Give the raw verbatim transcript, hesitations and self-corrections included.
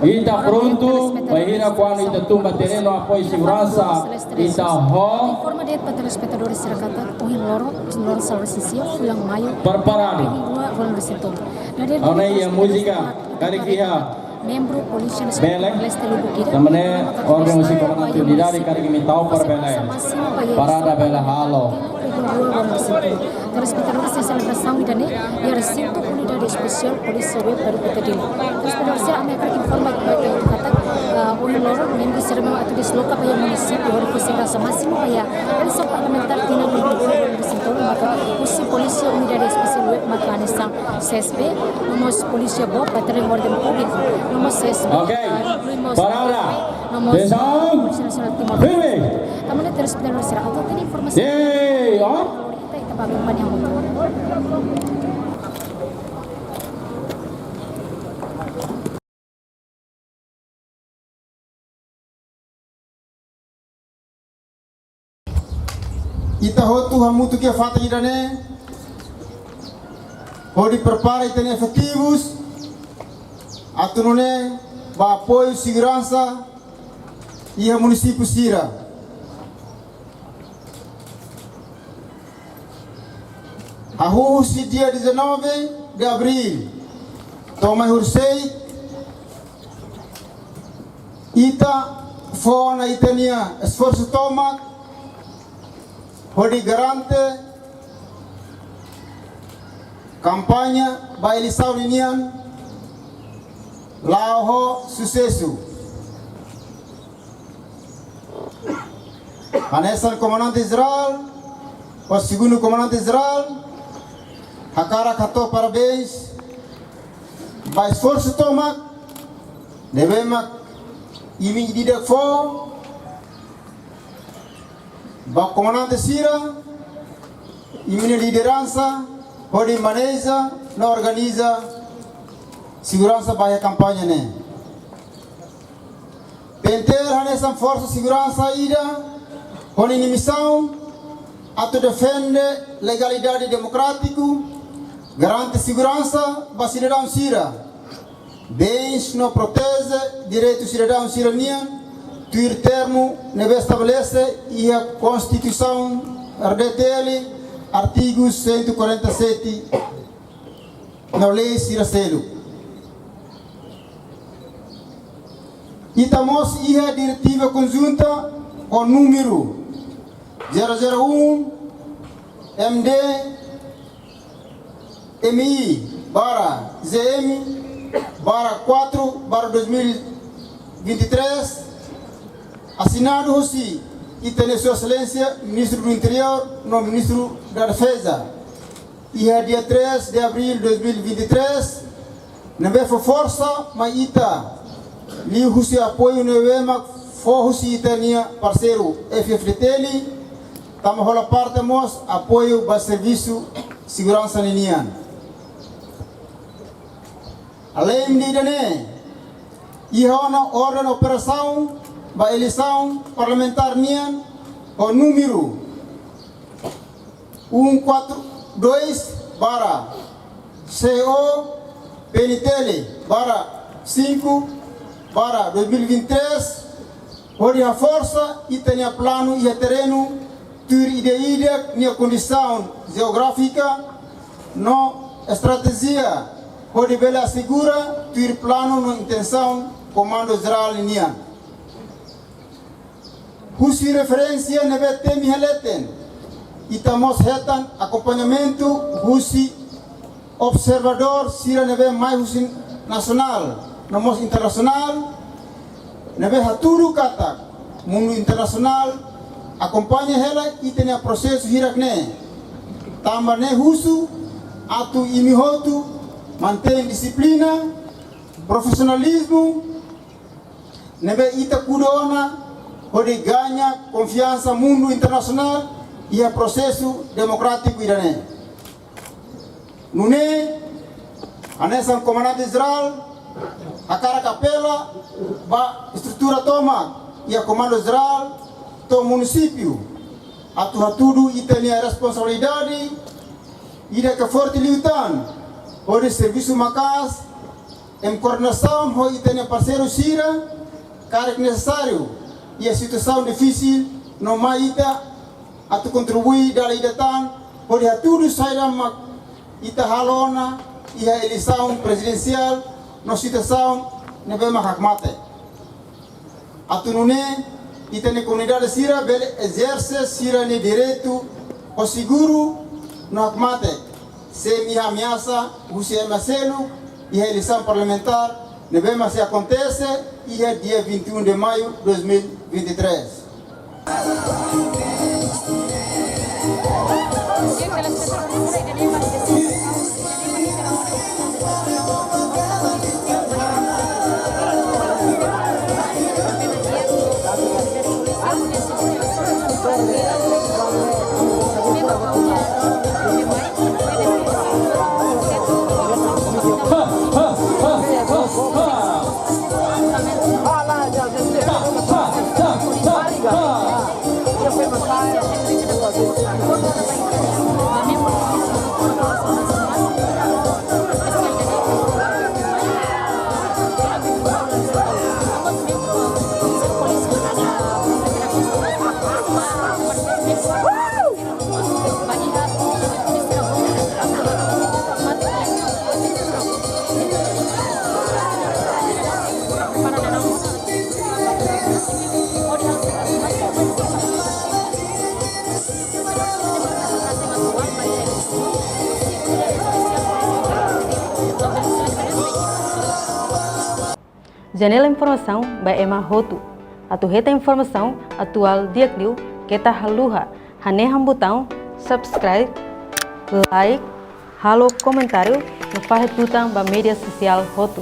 Ita prontu, bainhira kuandu ita tun ba terrenu apoiu seguransa, ita ho informa de'it ba telespetadór sira katak ohin loron, loron Selasa, fulan Maiu, preparadu. Dua ribu dua puluh satu. Ha'u-nia múzika, karik iha membru Polísia Nasionál bele, Timor-Leste Lubuk Ida. Tanba ne'e orden husi komandante unidade karik imi tau para bele. Parada bele halo. Telespetadór sira, selebrasaun ida-ne'e iha resintu Unidade Espesiál Polísia Web Bairru Pita Dili. Telespetadór sira, ami hakarak informa ba ita katak, ah, ohin loron membru sira atu desloka ba iha munisípiu hodi fó seguransa másimu ba iha eleisaun parlamentár tinan dua ribu dua puluh satu, maka husi Polísia Unidade Espesiál Web maka hanesan C S P, no mós Polísia Boot ba terrenu orden públiku, no mós C S P, ok, ah, inclui mós parada, no mós atensaun, Polísia Nasionál Timor. Firme. Tanba ne'e telespetadór sira, atu hatene informasaun. Yeay, oh. Ita, ita ba akompaña hamutuk. Ita hotu hamutuk iha fatin ida-ne'e hodi prepara ita-nia efetivus atu nune'e ba apoiu seguransa iha munisípiu sira. Hahú husi dia dezanove de abril to'o mai horisehik, ita fó ona ita-nia esforsu tomak hodi garante kampaña ba eleisaun ninian la'o ho susesu. Hanesan Komandante Jerál, ho Segundu Komandante Jerál, hakarak hato'o parabéns ba esforsu tomak ne'ebé mak imi ida-idak fó, ba komandante sira, imi-nia lideransa, hodi maneja no organiza seguransa ba iha kampaña ne'e. PNTL hanesan forsa seguransa ida ho ninia misaun atu defende legalidade demokrátiku, garante seguransa ba sidadaun sira, beins no proteje direitu sidadaun sira-nian, tuir termu ne'ebé estabelese iha Konstituisaun R D T L, artigu cento e quarenta e sete, no lei sira seluk. Ita mós iha diretiva konjunta ho númeru zero zero um M D M I barra Z M barra quatro barra dois mil e vinte e três, asinadu husi ita-nia Sua Exelénsia Ministru do Interiór no Ministru da Defeza, iha dia três de abril dois mil e vinte e três, ne'ebé fó forsa mai ita, liuhusi apoiu ne'ebé mak fó husi ita-nia parseiru F F D T L, tanba hola parte mós apoiu ba servisu seguransa ninian. Aleinde ida-ne'e, iha ona orden operasaun ba eleisaun parlamentár nian ho númeru um quatro dois barra C O P N T L barra cinco barra dois mil e vinte e três, hodi haforsa ita-nia planu iha terrenu, tuir ida-idak nia kondisaun jeográfika no estratéjia, hodi bele asegura tuir planu no intensaun Komandu Jerál nian. Husi referénsia ne'ebé temi iha leten, ita mós hetan akompañamentu husi observadór sira ne'ebé mai husi nasionál no mós internasionál, ne'ebé hatudu katak mundu internasionál akompaña hela ita-nia prosesu hirak-ne'e. Tanba ne'e husu atu imi hotu mantein dixiplina, profisionalizmu, ne'ebé ita kuda ona hodi gaña konfiansa mundu internasionál iha prosesu demokrátiku ida-ne'e. Nune'e, hanesan Komandante Jerál hakarak apela ba estrutura tomak iha Komandu Jerál to'o munisípiu atu hatudu ita-nia responsabilidade ida ke forte liután hodi servisu maka'as Em koordenasaun ho ita-nia parseiru sira, karik nesesáriu iha situasaun difisil, no mai ita atu kontribui dala ida tan, hodi hatudu saida mak ita halo ona iha eleisaun prezidensiál no situasaun ne'ebé mak hakmatek. Atu nune'e, ita-nia komunidade sira bele ezerse sira-nia direitu ho seguru no hakmatek, sem iha ameasa husi ema seluk iha eleisaun parlamentár ne'ebé mak sei akontese iha dia vinte e um de maio dois mil e vinte e três. Janela informasaun ba ema hotu. Atu hetan informasaun atuál di'ak liu, keta haluha hanehan butaun subscribe, like, halo komentáriu, no fahe tutan ba média sosiál hotu.